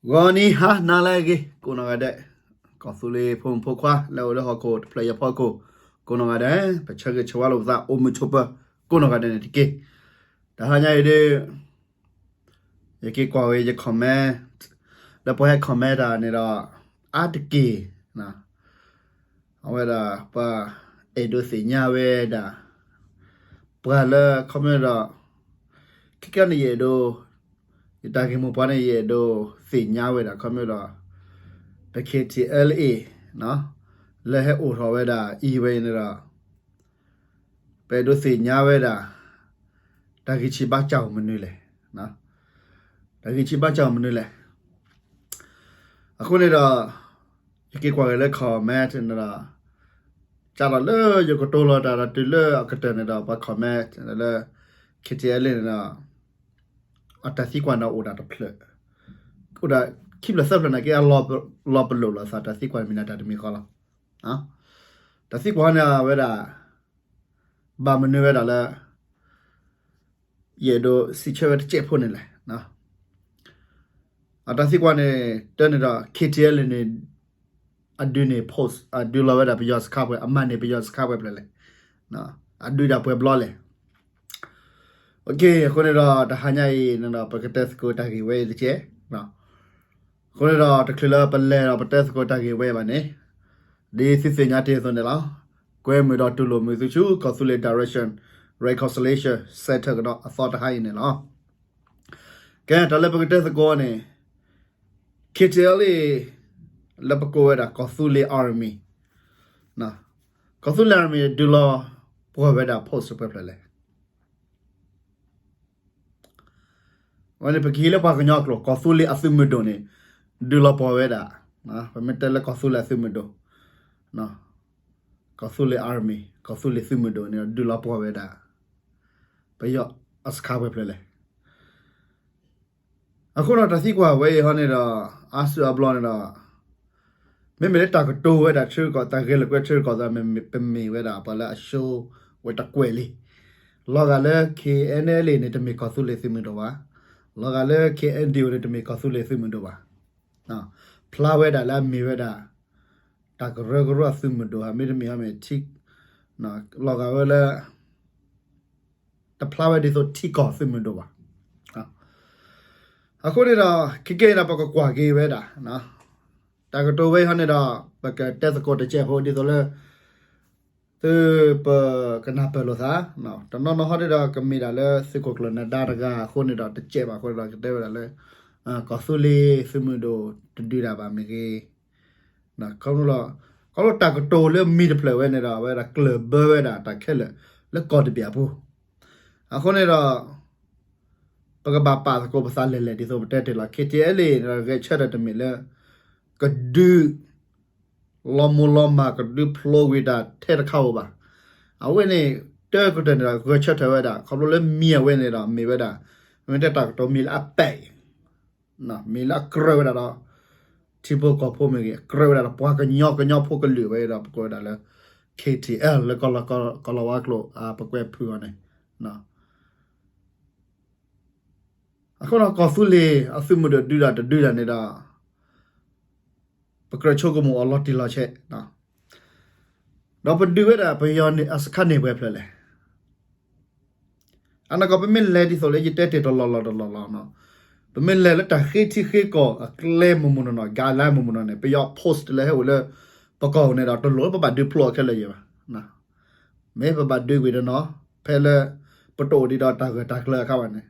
ဂီၤနံၤဟါနၤလၢအဂ့ၤ ကိးနီၢ်ဂၤဒဲး, ကီၢ်သူလ့ၤဖိမုၣ်ဖိခွါလၢအိၣ်လၢဟီၣ်ခိၣ်တဖျၢၣ်ယဲၢ်ဖီခိၣ် ကိးနီၢ်ဂၤဒဲး, ပဆၢဂ့ၤဆၢဝါလိာ်ပသးအိၣ်မုာ်ဆိးပၢၤ ကိးနီၢ်ဂၤဒဲးန့ၣ်တက့ၢ်. တဟါညါအံၤဒ် ယက့ၤကွၢ်ဝဲယ comment လၢပှၤဟဲ comment တၢ်န့ၣ်ဒီး အါတက့ၢ် အဝဲဒၣ်ပှၤအဲၣ်ဒိးသ့ၣ်ညါဝဲဒၣ် ပှၤလၢ comment ဒီး ခဲကနံၣ်အံၤ ယအဲၣ်ဒိး ယတၢ်ဂ့ၢ်မိၢ်ပှၢ်န့ၣ် ယအဲၣ်ဒိးသ့ၣ်ညါဝဲဒၣ် comment ဒီး ပ K T L A လၢဟဲအိၣ်ထီၣ်ဝဲဒၣ်အံၤဝဲအံၤန့ၣ်ဒီး ပအဲၣ်ဒိးသ့ၣ်ညါဝဲဒၣ် တၢ်ဂံၢ်ဆံးဘါစၢ်အိၣ်မနုၤလဲၣ်, တၢ်ဂံၢ်ဆံးဘါစၢ်အိၣ်မနုၤလဲၣ်. အဃိန့ၣ်ဒီး ယက့ၤကွၢ်က့ၤလၢ comment န့ၣ်ဒီး စးထီၣ်လၢယကတိၤလီၤတၢ်ဒီးတုၤလၢအကတၢၢ်န့ၣ်ဒီး ပှၤ comment လၢ K T L A န့ၣ်ဒီး အတၢ်သံကွၢ်န့ၣ်အိၣ်ဒၣ်တဖျၢၣ်, အိၣ်ဒၣ်ခံဖျၢၣ်သၢဖျၢၣ်န့ၣ်က့ အလီၤပလိာ်လိာ်သး တၢ်သံကွၢ်မ့ၢ်နတၢ်တမံၤဃီလီၤ. တၢ်သံကွၢ်န့ၣ်ဝဲဒၣ် ဘၣ်မနုၤဝဲဒၣ်လၢ ယအဲၣ်ဒိးစံးဆၢဝဲတစဲးဖိန့ၣ်လဲၣ်. အတၢ်သံကွၢ်န့ၣ် တၢ်န့ၣ်ဒီး K T L A န့ၣ် အဒုးန့ၣ် post အဒုးလီၤဝဲဒၣ်ပယီၤစခါပှဲၤ အမၤန့ၢ်ပယီၤစခါပှဲၤဖျၢၣ်လဲၣ်, အဒုးဒၣ်ပှဲၤဘျီလဲၣ်. အဃိန့ၣ်ဒီး တဟါညါအံၤန့ၣ်ဒီး ပကတဲသကိးတၢ်ဂ့ၢ်ဝဲအံၤတက့ၢ်. အဃိန့ၣ်ဒီး တချုးလၢပလဲၤဒီးပတဲသကိးတၢ်ဂ့ၢ်ဝဲဘၣ်န့ၣ် ဒ်သုသ့ၣ်ညါတ့ၢ်အသိးန့ၣ်လီၤ. ကွဲမုာ်ဒီးတူၢ်လိာ်မုာ်သုဆူ ကီၢ်သူလ့ၤ Direction Reconciliation Center ကဒီးအသီတဟါအံၤန့ၣ်လီၤ. ကဲ တၢ်လၢပကတဲသကိးန့ၣ် K T L A လၢပကိးဝဲဒၣ်ကီၢ်သူလ့ၤ Army, ကီၢ်သူလ့ၤ Army ဒုးလီၤပှီၢ်ဝဲဒၣ် post ပှဲၤဖျၢၣ်လဲၣ်. အဝဲန့ၣ် ပကဟံးလၢပှၤကညီအကျိာ် ကီၢ်သူလ့ၤအသုးမုၢ်ဒိၣ်န့ၣ် ဒုးလီၤပှီၢ်ဝဲဒၣ်, ပမ့ၢ်တဲလၢကီၢ်သူလ့ၤအသုးမုၢ်ဒိၣ်, ကီၢ်သူလ့ၤ Army ကီၢ်သူလ့ၤသုးမုၢ်ဒိၣ်န့ၣ် ဒုးလီၤပှီၢ်ဝဲဒၣ် ပယီၤအစခါပှဲၤဖျၢၣ်လဲၣ်. အဃိဒီးတၢ်သံကွၢ်ဝဲအံၤဟီန့ၣ်ဒီး အါစုအါဘျီန့ၣ်ဒီး မ့မ့ၢ်လၢတၢ်ကတိၤဝဲဒၣ်ဆၢကတီၢ် တၢ်ဂဲၤလိာ်ကွဲဆၢကတီၢ် ပမ့ၢ်ဝဲဒၣ်ပှၤလၢအ show ဝဲတကွဲးလံ. လီၤဂာ်လၢ K N L A န့ၣ် တမ့ၢ်ကီၢ်သူလ့ၤသုးမုၢ်ဒိၣ်ဘၣ်. လီၤဂာ်လၢ K N D O န့ၣ် တမ့ၢ်ကီၢ်သူလ့ၤသုးမုၢ်ဒိၣ်ဘၣ်. ဖျါဝဲဒၣ်လၢအမ့ၢ်ဝဲဒၣ် တၢ်ကရၢကရိအသုးမုၢ်ဒိၣ်ဧါ မ့တမ့ၢ် မ့ၢ်ထံ လီၤဂာ်ဝဲလၢ တဖျါဝဲဒ်သိးထံကီၢ်သုးမုၢ်ဒိၣ်ဘၣ်. အဃိန့ၣ်ဒီး ခဲကနံၣ်အံၤဒီး ပကကွၢ်က့ၤဝဲဒၣ် တၢ်ကတိၤဝဲအံၤဟီန့ၣ်ဒီး ပကတဲသကိးတစဲးဖိ ဒ်သိးလၢ သုပကနၢ်ပၢၢ်လိာ်သး, တနီၤနီၤဟီန့ၣ်ဒီး ကမ့ၢ်ဒၣ်လၢသုးခိၣ်ကျၢၢ်နၢၤဒါတဂၤအဃိန့ၣ်ဒီး တစဲးဘၣ်အဃိန့ၣ်ဒီး ကတဲဝဲဒၣ်လၢ ကီၢ်သူလ့ၤသုးမုၢ်ဒိၣ်တဒုးဒၣ်ဘၣ်မ့ၢ်ဂ့ၤ ခီဖျိ ခီဖျိတၢ်ကတိၤလၢမံၤတဖျၢၣ်ဝဲန့ၣ်ဒီး အဝဲဒၣ်ကျၢၢ်ဘၢဝဲဒၣ်တၢ်ခဲလၢာ်လၢကီၢ်တဘ့ၣ်အပူၤ. အဃိန့ၣ်ဒီး ပကဘၣ်ပာ်သကိးပသးလဲၢ်လဲၢ်ဒ်သိးပတဲတ့ၢ်လီၤ. K T L A န့ၣ်ဒီး ဂဲၤဆၢထၢၣ်တမ့ၢ်လၢ ကဒုး လီၤမူၤလီၤမၢ် ကဒုးဖျိကွံာ်တၢ်ထဲတခါဧိၤဘၣ်. အဝဲန့ၣ် တၢ်ကတၢၢ်န့ၣ်ဒီး ဂဲၤဆၢထၢၣ်ဝဲဒၣ် ခီဖျိလၢမံၤအဝဲန့ၣ်ဒီး မ့ၢ်ဝဲဒၣ် မ့ၢ်တဲတၢ်ကတိၤမံၤလၢအပဲာ် မ့ၢ်လၢအကြၢးဝဲဒၣ်ဒီး ထံဖိကီၢ်ဖိမ့ၢ်ဂ့ၤ အကြၢးဝဲဒၣ်ဒီးပှၤကညီ ကညီဖိကလုာ်ဝဲဒီး ပကိးဝဲဒၣ်လၢ K T L လၢကီၢ်လီၤဝါကျိာ် ပကွဲးဖုးအီၤန့ၣ်. အဃိဒီးကီၢ်သူလ့ၤအသုးမုၢ်ဒိၣ်ဒုးဒၣ်တဒုးဒၣ်န့ၣ်ဒီး ပကြၢးဆိကမိၣ်အီၤလီၤတံၢ်လီၤဆဲး ဒီးပဒုးဝဲဒၣ်ပယီၤအစခါန့ၣ်ပှဲၤဖျၢၣ်လဲၣ်. အနီၢ်ကီၢ် ပမ့ၢ်လဲၤဒ်သိးလၢယတဲတ့ၢ်တလီၢ်လီၢ်တလီၢ်လီၢ်န့ၣ်, ပမ့ၢ်လဲၤလၢတၢ်ဃ့ထံဃ့ကီၢ်အကျဲမုၢ်မုၢ်နီၢ်နီၢ် guideline မုၢ်မုၢ်နီၢ်န့ၣ် ပယီၤ post လၢဟဲအိၣ်လၢပကီၢ်န့ၣ်ဒီး တလိၣ်လၢပဘၣ်ဒုးဖျိအီၤခဲလၢာ်ယဲၢ်ဘၣ်. မ့ၢ်ပဘၣ်ဒုးကွံာ်တနီၤ ဖဲလၢ ပတအိၣ်ဒံးဒီးတၢ်ဂၢၢ်တၢ်ကျၢၤအခါဘၣ်န့ၣ်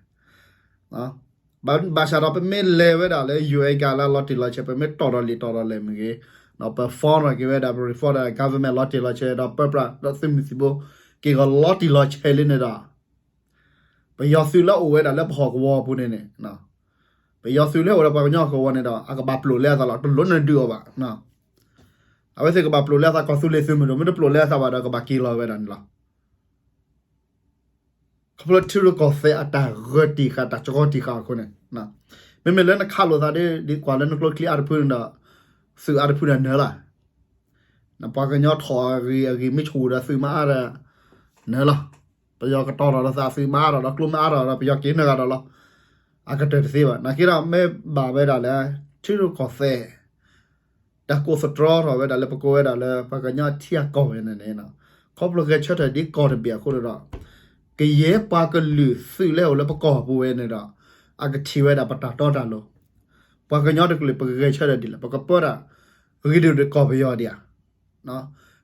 ဘၣ်ဆၣ်ဒီးပမ့ၢ်လဲၤဝဲဒၣ်လၢ UN guideline လီၤတံၢ်လီၤဆဲး ပမ့ၢ်တီၢ်ဒီးလံာ်တီၢ်ဒီးလဲၢ်မ့ၢ်ဂ့ၤ, ပ form ထီၣ်က့ၤဝဲဒၣ် ပ report ဒီး government လီၤတံၢ်လီၤဆဲးဒီး ပၢပြးဒီးသုးမုၢ်သံၣ်ဘိ က့ၢ်ဂီၤလီၤတံၢ်လီၤဆဲးလံန့ၣ်ဒီး ပယီၤသုးလၢအိၣ်ဝဲဒၣ်လၢပဟီၣ်ကဝီၤအပူၤန့ၣ်န့ၣ်, ပယီၤသုးလၢအိၣ်ဒီးပှၤကညီဟီၣ်ကဝီၤန့ၣ်ဒီး အကဘၣ်ပျိာ်လဲအသးလီၤ. တလိၣ်နဒုးအီၤဘၣ်. အဝဲသ့ၣ်ကဘၣ်ပျိာ်လဲအသး ကီၢ်သူလ့ၤသုးမုၢ်ဒိၣ် မ့ၢ်တပျိာ်လဲအသးဘၣ်ဒီး ကဘၣ်က့ၤလီၤဝဲဒၣ်န့ၣ်လီၤ. ခီဖျိထံရူၢ်ကီၢ်သဲးအတၢ်ဂၢၢ်တံၢ်ဃာ် တၢ်ကီတံၢ်ဃာ်အဃိန့ၣ်, မ့မ့ၢ်လၢနခးလိာ်သးဒီး ဒ်ကွၢ်လၢနကျိချံအါတဖုန့ၣ်ဒီး သုးအါတဖုန့ၣ်နၢၤလီၤ. ပှၤကညီထီၣ်အဂံၢ်အဂံၢ်မ့ၢ်ဆူၣ်ဒီးသုးမၤအါဒီး နၢၤလီၤ. ပယီၤကတီၤထီၣ်ဒီးသး သုးမၤအါထီၣ်ဒီးကျိမၤအါထီၣ်ဒီး ပယီၤက့ၤနၢၤဂၤဒီးလီၤ. အကတၢၢ်တသ့ဘၣ်. နာ်က့ဒီးမ့ၢ်ဘၣ်ဝဲဒၣ်လၢ ထံရူၢ်ကီၢ်သဲး တၢ်ကိးသတြီထီၣ်ဝဲဒၣ်လၢပကိးဝဲဒၣ်လၢ ပှၤကညီထံအကီၢ်ဝဲန့ၣ်န့ၣ်, ခီဖျိဂဲၤဆၢထၢၣ်ဒ်ကီၢ်တဘ့ၣ်အဃိန့ၣ်ဒီး ကယဲၢ်ပှၤကလုာ်သုးလၢအိၣ်လၢပကီၢ်ပူၤဝဲန့ၣ်ဒီး အကထံၣ်ဝဲဒၣ်ပတၢ်တီတၢ်လိၤ, ပှၤကညီတကလုာ် ပကဂဲၤဆၢထၢၣ်ဒ်လဲၣ်, ပကပၢတၢ်ဂ့ၤဒိၣ်ဒီးကီၢ်ပယီၤဒံးဧါ.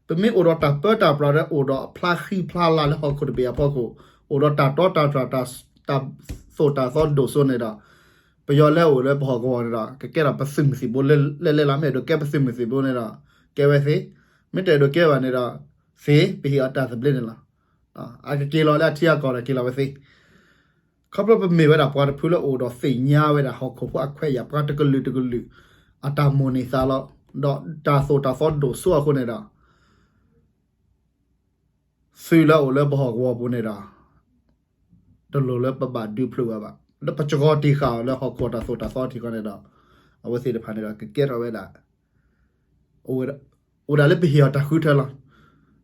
ပမ့ၢ်အိၣ်ဒီးတၢ်ပၢတၢ်ပြးဒီး အိၣ်ဒီးအဖျါဃံဖျါလၤလၢဟီၣ်ခိၣ်တဘ့ၣ်အဖီခိၣ်, အိၣ်ဒီးတၢ်တီတၢ်တြၢ် တၢ် တၢ်သိၣ်တၢ်သီဒိၣ်စိန့ၣ်ဒီး ပယီၤလၢအအိၣ်လၢပဟီၣ်ကဝီၤန့ၣ်ဒီး ကကဲထီၣ်ပသုးမုၢ်သံၣ်ဘိလဲၣ်လဲၣ်လီၤ. မ့ၢ်အဲၣ်ဒိးကဲပသုးမုၢ်သံၣ်ဘိန့ၣ်ဒီး ကဲဝဲသ့, မ့ၢ်တအဲၣ်ဒိးကဲဘၣ်န့ၣ်ဒီး သ့, ပဟ့ၣ်အီၤတၢ်သဘျ့န့ၣ်လီၤ. အကက့ၤလီၤလၢအထံအကီၢ်ဒီးက့ၤလီၤဝဲသ့ ခီဖျိပမ့ၢ်ဝဲဒၣ်ပှၤတဖုလၢအိၣ်ဒီးသ့ၣ်ညါဝဲဒၣ်ဟီၣ်ခိၣ်ဖိအခွဲးအယာ် ပှၤတကလုာ်တကလုာ် အတၢ်မိၣ်န့ၢ်သးလီၤ, ဒီးတၢ်သိၣ်တၢ်သီဒိၣ်စိအဃိန့ၣ်ဒီး သုးလၢအအိၣ်လၢပဟီၣ်ကဝီၤပူၤန့ၣ်ဒီး တလိၣ်လၢပဘၣ်ဒုးဖျိးဝဲဘၣ်. လၢပစှီၤတ့ၢ်ဃာ်အီၤလၢဟီၣ်ခိၣ်တၢ်သိၣ်တၢ်သီထံဃီန့ၣ်ဒီး အဝဲသ့ၣ်တဖၣ်န့ၣ်ဒီး ကကဲထီၣ်ဝဲဒၣ် အိၣ်ဒၣ်လၢပဟ့ၣ်အီၤတၢ်ဃုထၢလီၤ.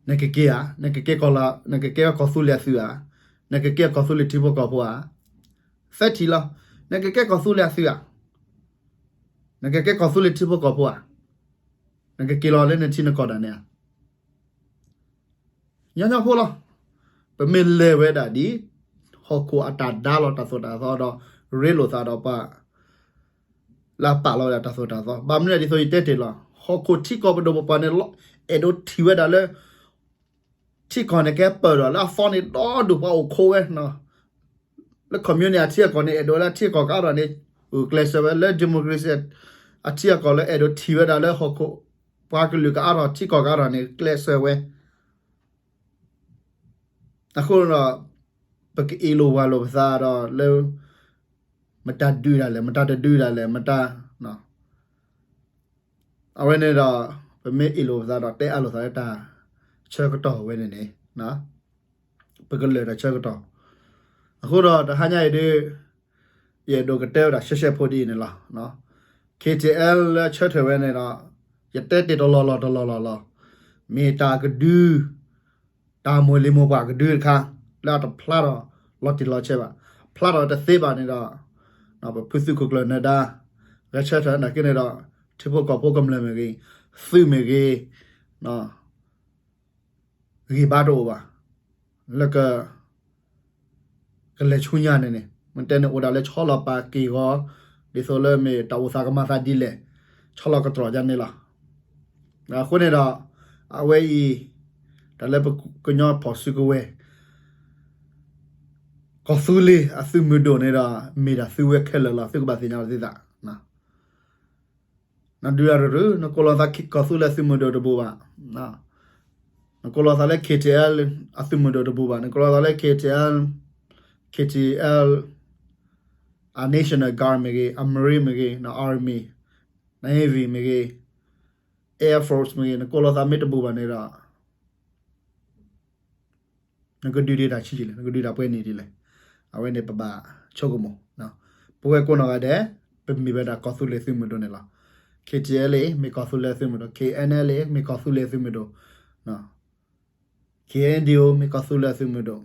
နကက့ၤဧါ, နကကဲကီၢ်လၢ နကကဲကီၢ်သူလ့ၤအသုးဧါ, နကကဲကီၢ်သူလ့ၤထံဖိကီၢ်ဖိဧါ, သၢထံၣ်လီၤ. နကကဲကီၢ်သူလ့ၤအသုးဧါ, နကကဲကီၢ်သူလ့ၤထံဖိကီၢ်ဖိဧါ, နကက့ၤလီၤလၢနထံနကီၢ်ဒၣ်နဲဧါ. ညီညီဖိလီၤ. ပမ့ၢ်လဲၤဝဲဒၣ်ဒ် ဟီၣ်ခိၣ်အတၢ်ဒါလီၤတၢ်သိၣ်တၢ်သီဒီး ရ့လိာ်သးဒီးပှၤ လၢအပာ်လီၤဝဲဒၣ်တၢ်သိၣ်တၢ်သီ ဘၣ်မနုၤဒ်သိးယတဲတ့ၢ်လီၤ. ဟီၣ်ခိၣ်ထံကီၢ်ပဒိၣ်ပပှၢ်န့ၣ် အဲၣ်ဒိးထံၣ်ဝဲဒၣ်လၢ ထံကီၢ်န့ၣ်ကဲပၢၢ်ဒီး လၢအသီန့ၣ်ဒီဒိၣ်ပှၤအိၣ်ခိးဝဲ လၢ communist အထံအကီၢ်န့ၣ် အဲၣ်ဒိးလၢအထံအကီၢ်ကအါထီၣ်န့ၣ် ကျဲးစၢးဝဲလၢ democracy အထံအကီၢ်လၢအဲၣ်ဒိးထံၣ်ဝဲဒၣ်လၢဟီၣ်ခိၣ် ပှၤကလုာ်ကအါထီၣ်ထံကီၢ်ကအါထီၣ်န့ၣ် ကျဲးစၢးဝဲ အဃိဒီး ပကအ့ၣ်လိာ်ဝၤလိာ်ပသးဒီးလၢ မတၤဒုးဒၣ်လဲာ် မတၤတဒုးဒၣ်လဲာ် မတၤ အဝဲန့ၣ်ဒီး ပမ့ၢ်အ့ၣ်လိာ်ပသးဒီးတဲအါလိာ်သးလၢတၢ်ဆၢကတီၢ်ဝဲန့ၣ်န့ၣ် ပကလၢာ်တၢ်ဆၢကတီၢ် အဃိဒီးတဟါညါအံၤဒ် ယအဲၣ်ဒိးကတဲဝဲဒၣ်ရှဲရှဲဖိဒ်အံၤန့ၣ်လီၤ. KTLA လၢဆၢထၢၣ်ဝဲန့ၣ်ဒီး ယတဲတ့ၢ်တလီၢ်လီၢ်တလီၢ်လီၢ်လီၤ. မ့ၢ်တၢ်ကဒု တၢ်မိၢ်လံၤမိၢ်ပှၢ်ကဒုတခါ လၢအတဖျါထီၣ်လီၤတံၢ်လီၤဆဲးဘၣ်. ဖျါထီၣ်တသ့ဘၣ်န့ၣ်ဒီး ပဖုသုးခိၣ်ကျၢၢ်နၢၤဒါ ဂဲၤဆၢထၢၣ်နာ်က့န့ၣ်ဒီး ထံဖိကီၢ်ဖိကမျၢၢ်မ့ၢ်ဂ့ၤ သုးမ့ၢ်ဂ့ၤ ဂံၢ်ဘါတအိၣ်ဘၣ်. လၢက ကလဲၤဆူညါန့ၣ်န့ၣ် မ့ၢ်တဲန့ၣ်အိၣ်ဒၣ်လၢဆီလီၤပာ်က့ၢ်ဂီၤ ဒ်သိးလၢမ့ၢ်တၢ်အိၣ်သးကမၤသးဒ်လဲၣ် ဆီလီၤကတြီၢ်ယါန့ၣ်လီၤ. အဃိန့ၣ်ဒီး အဝဲအံၤ တၢ်လၢပကညီဖီၣ်စုကဝဲၤ ကီၢ်သူလ့ၤအသုးမုၢ်ဒိၣ်န့ၣ်ဒီး မ့ၢ်ဒၣ်သုဝဲခဲလၢာ်လီၤ. သုကဘၣ်သ့ၣ်ညါလီၤသုသး နဒုးတၢ်ရူၤရူၤ နကိးလီၤသးကီၢ်သူလ့ၤအသုးမုၢ်ဒိၣ်တဘူၣ်ဘၣ်. နကိးလီၤသးလၢ KTLA အသုးမုၢ်ဒိၣ်တဘူၣ်ဘၣ်. နကိးလီၤသးလၢ KTLA, KTLA, အ National Guard မ့ၢ်ဂ့ၤ, အ Marine မ့ၢ်ဂ့ၤ, န Army, Navy မ့ၢ်ဂ့ၤ, Air Force မ့ၢ်ဂ့ၤ, နကိးလီၤသးမ့ၢ်တဘူၣ်ဘၣ်န့ၣ်ဒီး နကဒုးဒံးတၢ်ဆံးလဲၣ်, နကဒုးတၢ်ပှဲၤန့ၢ်ဒ်လဲၣ်. အဝဲန့ၣ်ပဘၣ်ဆိကမိၣ်. ပဝဲကိးနီၢ်ဂၤဒဲး ပမ့ၢ်ဝဲဒၣ်ကီၢ်သူလ့ၤသုးမုၢ်ဒိၣ်န့ၣ်လီၤ. KTLA မ့ၢ်ကီၢ်သူလ့ၤသုးမုၢ်ဒိၣ်, KNLA မ့ၢ်ကီၢ်သူလ့ၤသုးမုၢ်ဒိၣ်, KNDO မ့ၢ်ကီၢ်သူလ့ၤသုးမုၢ်ဒိၣ်.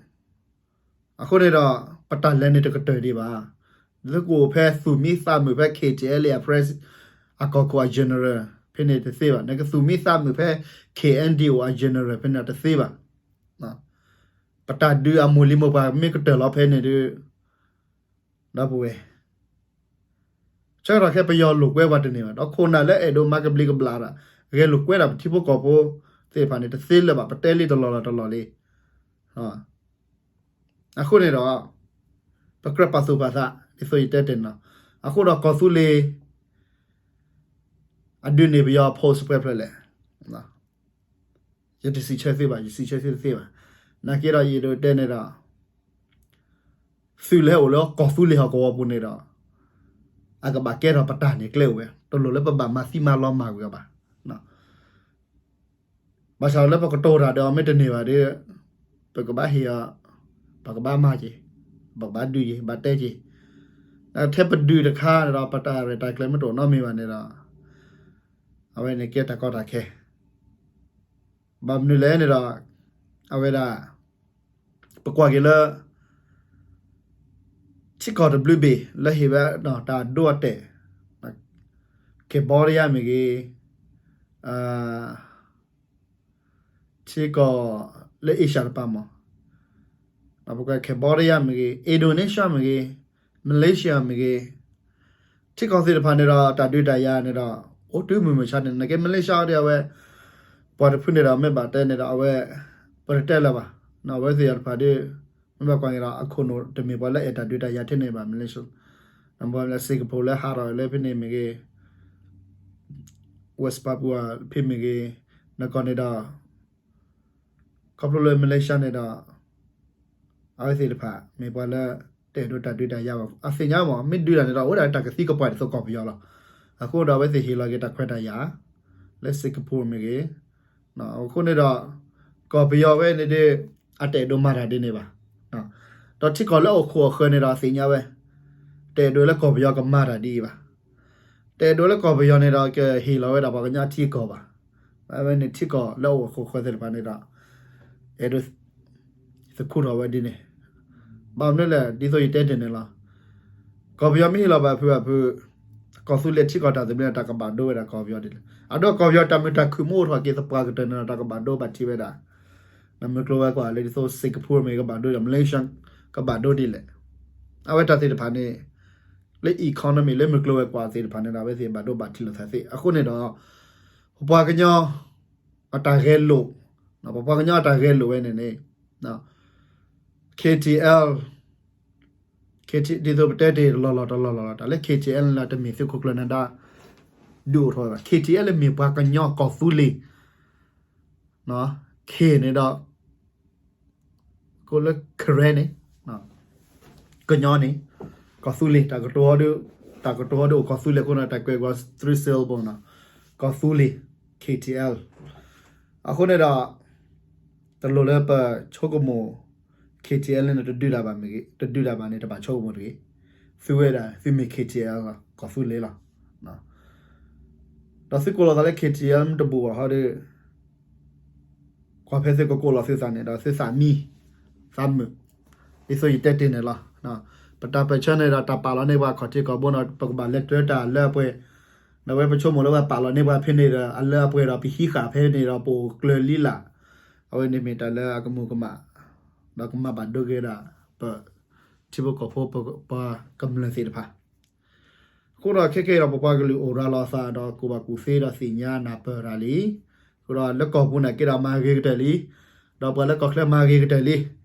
အဃိန့ၣ်ဒီး ပတၢ်လဲၤန့ၣ်တကတၢၢ်ဒံးဘၣ်. လၢကအိၣ်ဖဲသူၣ်မံသးမုာ်ဖဲ KTLA အ press အကီၢ်ခိၣ်အ general ဖဲန့ၣ်တသ့ဘၣ်. နကသူၣ်မံသးမုာ်ဖဲ KNDO အ general ဖဲန့ၣ်တသ့ဘၣ်. ပတၢ်ဒုးအမိၢ်လံၤမိၢ်ပှၢ်မ့ၢ်ကတၢၢ်လီၤဖဲန့ၣ်ဒီး ဒီပုၢ်ဝဲၢ် ဆၢကတီၢ်ခဲပယီၤလိာ်ကွဲပှၤတန့ၢ်ဘၣ်, ဒီးခိၣ်နၢ်လၢအဲၣ်ဒိးမၤကဘျံးကဘျၣ်ဒီး ဂဲၤလိာ်ကွဲဒၣ်ပထံဖိကီၢ်ဖိသ့ၣ်တဖၣ်န့ၣ် တသ့လၢၤဘၣ်, ပတဲလံတလီၢ်လီၢ်တလီၢ်လံ. အဃိန့ၣ်ဒီး ပကြၢးပာ်သူၣ်ပာ်သး ဒ်သိးယတဲတ့ၢ်နီၤ, အဃိဒီးကီၢ်သူလ့ၤ အဒုးန့ၢ်ပယီၤ post ပှဲၤဖျၢၣ်လဲၣ် ယတစံးဆၢသ့ဘၣ်, ယစံးဆၢသ့တသ့ဘၣ်. နာ်က့ဒီးယအဲၣ်ဒိးတဲန့ၣ်ဒီး သုးလၢဟဲအိၣ်လၢကီၢ်သူလ့ၤဟီၣ်ကဝီၤပူၤန့ၣ်ဒီး အကဘၣ်ကဲထီၣ်ပတၢ်န့ၣ်ကျဲအိၣ်ဝဲ, တလိၣ်လၢပဘၣ်မၤသံမၤလီၤမၢ်ကွံာ်အီၤဘၣ်. ဘၣ်ဆၣ်လၢပကတိၤတၢ်ဒီးအီၤမ့ၢ်တန့ၢ်ဘၣ်ဒီး ပကဘၣ်ဟ့ၣ်အီၤ, ပကဘၣ်မၤက့ၤ, ပကဘၣ်ဒုးက့ၤ, ဘၣ်တဲက့ၤ. ထဲပဒုးတခါန့ၣ်ဒီး ပတၢ်ရဲၣ်တၢ်ကျဲၤမ့ၢ်တအိၣ်နီတမံၤဘၣ်န့ၣ်ဒီး အဝဲန့ၣ်ကဲတၢ်ကီတၢ်ခဲ ဘၣ်မနုၤလဲၣ်န့ၣ်ဒီး အဝဲဒၣ် ပကွၢ်က့ၤလၢ ထံကီၢ်တဘျုးဘ့ၣ်လၢဟ့ၣ်ဝဲတၢ်ဒိအတဲာ် က Cambodia မ့ၢ်ဂ့ၤ, ထံကီၢ်လၢ Asia တပၤမး, ပကွၢ် Cambodia မ့ၢ်ဂ့ၤ, Indonesia မ့ၢ်ဂ့ၤ, Malaysia မ့ၢ်ဂ့ၤ, ထံကီၢ်သ့ၣ်တဖၣ်န့ၣ်ဒီး တၢ်ဒုးတၢ်ယၤန့ၣ်ဒီး အိၣ်တုၤမုၢ်မဆါန့ၣ် နကဲ Malaysia ဒီးအဝဲ ပှၤတဖုန့ၣ်ဒီး မ့ၢ်ဘၣ်တဲန့ၣ်ဒီး အဝဲ ပတတဲလၢၤဘၣ်. အဝဲသ့ၣ်တဖၣ်ဒီး မ့ၢ်ဘၣ်ကွၢ်န့ၣ်ဒီး အခိၣ်နူာ်တမ့ၢ်ပှၤလၢအဲၣ်တၢ်ဒုးတၢ်ယၤထဲန့ၣ်ဘၣ် Malaysia. နဘၣ်လၢ Singapore လၢဟးထီၣ်လၢဖဲန့ၣ်မ့ၢ်ဂ့ၤ, West Papua ဖဲမ့ၢ်ဂ့ၤ, နကီၢ်န့ၣ်ဒီး ခီဖျိလၢ Malaysia န့ၣ်ဒီး အဝဲသ့ၣ်တဖၣ် မ့ၢ်ပှၤလၢ တအဲၣ်ဒိးတၢ်ဒုးတၢ်ယၤဘၣ်. အသ့ၣ်ညါမး မ့ၢ်ဒုးတၢ်န့ၣ်ဒီး အိၣ်ဒၣ်တၢ်ကသံကပှၢ်ဒ်သိးကီၢ်ပယီၤလီၤ. အဃိဒီးအဝဲသ့ၣ်ဟ့ၣ်လီၤက့ၤတၢ်ခွဲးတၢ်ယာ် လၢ Singapore မ့ၢ်ဂ့ၤ, အဃိန့ၣ်ဒီး ကီၢ်ပယီၤဝဲန့ၣ်ဒီး အတအဲၣ်ဒိးမၤတၢ်ဒ်န့ၣ်ဘၣ်. ဒီးထံကီၢ်လၢအိၣ်ခိၣ်အဃၢၤန့ၣ်ဒီး အသ့ၣ်ညါဝဲ တအဲၣ်ဒိးလၢကီၢ်ပယီၤကမၤတၢ်ဒ်အံၤဘၣ်. တအဲၣ်ဒိးလၢကီၢ်ပယီၤန့ၣ်ဒီး ကဟ့ၣ်လီၤဝဲဒၣ်ပှၤကညီထံကီၢ်ဘၣ်. အဝဲန့ၣ်ထံကီၢ်လၢအိၣ်အခိၣ်ဃၢၤသ့ၣ်တဖၣ်န့ၣ်ဒီး အဲၣ်ဒိး သခူထီၣ်ဝဲဒ်န့ၣ်. ဘၣ်မနုၤလဲၣ် ဒ်သိးယတဲတ့ၢ်န့ၣ်လီၤ. ကီၢ်ပယီၤမ့ၢ်ဟ့ၣ်လီၤဘၣ်ဖုးဘၣ်ဖုး ကီၢ်သူလ့ၤထံကီၢ်တၢ်သဘျ့န့ၣ် တၢ်ကဘၣ်ဒိဝဲဒၣ်ကီၢ်ပယီၤဒ်လဲၣ်. အဒိကီၢ်ပယီၤတၢ်မုာ်တၢ်ခုၣ်မ့ၢ်အိၣ်ထီၣ်က့ၤသပှၢ်ကတၢၢ်န့ၣ်ဒီး တၢ်ကဘၣ်ဒိဘၣ်ထံးဝဲဒၣ် နမုၢ်ကျိၤဝဲၤကွာ်လၢဒ်သိး Singapore မ့ၢ်ကဘၣ်ဒိဒီး Malaysia ကဘၣ်ဒိဒ်လဲၣ်. အဝဲတၢ်သ့ၣ်တဖၣ်န့ၣ် လၢ economy လၢမုၢ်ကျိၤဝဲၤကွာ်သ့ၣ်တဖၣ်န့ၣ်ဒီး အဝဲသ့ၣ်ဘၣ်ဒိဘၣ်ထံးလိာ်သးသ့. အဃိန့ၣ်ဒီး ပပှၤကညီ အတၢ်ဂဲၤလိာ်, ပပှၤကညီအတၢ်ဂဲၤလိာ်ဝဲန့ၣ်န့ၣ် KTL, KT ဒ်သိးပတဲတ့ၢ်တလီၢ်လီၢ်တလီၢ်လီၢ်လီၤ တၢ်လၢ KTL လၢတမ့ၢ်သုးခိၣ်ကျၢၢ်နၢၤဒါ ဒုးအိၣ်ထီၣ်ဝဲဘၣ်. KTL လၢမ့ၢ်ပှၤကညီကီၢ်သူလ့ၤ K န့ၣ်ဒီး ကိးလၢ Karen န့ၣ် ကညီန့ၣ် ကီၢ်သူလ့ၤ တၢ်ကတိၤအီၤဒုး တၢ်ကတိၤအီၤဒုးအိၣ်ကီၢ်သူလ့ၤအဃိန့ၣ် တၢ်ကွဲးကွၢ် three syllable န့ၣ် ကီၢ်သူလ့ၤ KTL. အဃိန့ၣ်ဒီး တလိၣ်လၢပဆိကမိၣ် KTL န့ၣ် တဒုးတၢ်ဘၣ်မ့ၢ်ဂ့ၤ တဒုးတၢ်ဘၣ်န့ၣ် တဘၣ်ဆိကမိၣ်တဂ့ၤ. သုဝဲဒၣ် သုမ့ၢ် KTL လီၤ ကီၢ်သူလ့ၤလီၤ. ဒီးသုကိးလီၤသးလၢ KTL တဘူၣ်ဘၣ်ဟီဒီး ကွၢ်ဖဲသုကကိးလီၤသုသးန့ၣ်ဒီး သုသးမံ သးမုာ် ဒ်သိးယတဲတ့ၢ်န့ၣ်လီၤ. ပတၢ်ပၢၢ်ဆၢန့ၣ်ဒီး တၢ်ပာ်လီၤန့ၢ်ပှၤခီၣ်ထံးခီၣ်ဘိန့ၣ် ပကဘၣ်လဲၤတၢတၢ်လၢအပှဲၤ, ဒီးဝဲပဆိကမိၣ်လၢပှၤပာ်လီၤန့ၢ်ပှၤဖဲန့ၣ်ဒီး အလၢအပှဲၤဒီး ပဟံးဃာ်ဖဲန့ၣ်ဒီး ပအိၣ်ကျၢၤလံလၢ်, အဝဲန့ၣ်မ့ၢ်တၢ်လၢအကမူၤကမၣ်, ဒီးကမၤဘၣ်ဒိက့ၤဒၣ် ပထံဖိကီၢ်ဖိ ပပှၤကမျၢၢ်သ့ၣ်တဖၣ် အဃိဒီးခဲကနံၣ်အံၤဒီး ပပှၤကလုာ်အိၣ်ရၤလီၤအသးဒီး ကူၣ်ဘၣ်ကူၣ်သ့ဒီးသ့ၣ်ညါနၢ်ပၢၢ်တၢ်လံ. အဃိဒီးလၢကီၢ်ပူၤန့ၣ်က့ဒီးမၤဂ့ၤကတၢၢ်လံ, ဒီးပှၤလၢကီၢ်ချၢမၤဂ့ၤကတၢၢ်လံ.